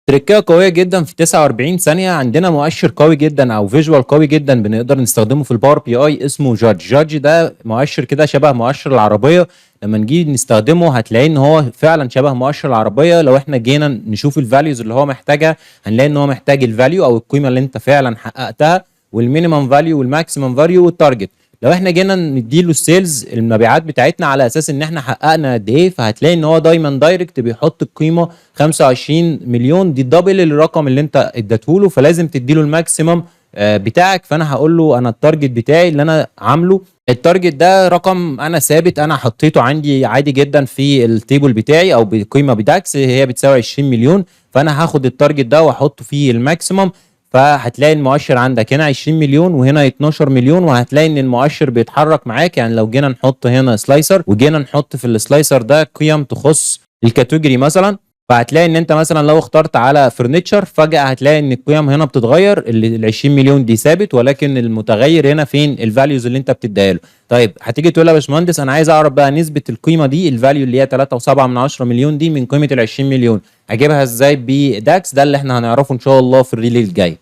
تريكايه قوية جدا في 49 ثانيه. عندنا مؤشر قوي جدا او visual قوي جدا بنقدر نستخدمه في ال Power BI اسمه Judge. Judge ده مؤشر كده شبه مؤشر العربيه، لما نجي نستخدمه هتلاقي ان هو فعلا شبه مؤشر العربيه. لو احنا جينا نشوف ال values اللي هو محتاجها هنلاقي ان هو محتاج ال value او القيمة اللي انت فعلا حققتها، وال minimum value وال maximum value وال target. لو احنا جينا نديله ال sales المبيعات بتاعتنا على اساس ان احنا حققنا قد ايه، فهتلاقي ان هو دايما direct بيحط القيمة 25 مليون، دي double الرقم اللي انت اديته له، فلازم تديله ال maximum بتاعك. فانا هقول له انا ال target بتاعي اللي انا عامله، ال target ده رقم انا ثابت انا حطيته عندي عادي جدا في ال table بتاعي او بقيمة ب DAX هي بتساوي 20 مليون، فانا هاخد ال target ده واحطه في ال maximum. فهتلاقي المؤشر عندك هنا 20 مليون وهنا 12 مليون، وهتلاقي ان المؤشر بيتحرك معاك. يعني لو جينا نحط هنا slicer وجينا نحط في ال slicer ده قيم تخص ال category مثلا، فهتلاقي ان انت مثلا لو اخترت على furniture فجأة هتلاقي ان القيم هنا بتتغير، ال 20 مليون دي ثابت، ولكن المتغير هنا فين؟ ال values اللي انت بتديها له. طيب هتيجي تقول يا باشمهندس انا عايز اعرف بقى نسبة القيمة دي، ال value اللي هي 3.7 من 10 مليون دي من قيمة ال 20 مليون، اجيبها ازاي ب DAX؟ ده اللي احنا هنعرفه ان شاء الله في ال reel الجاي.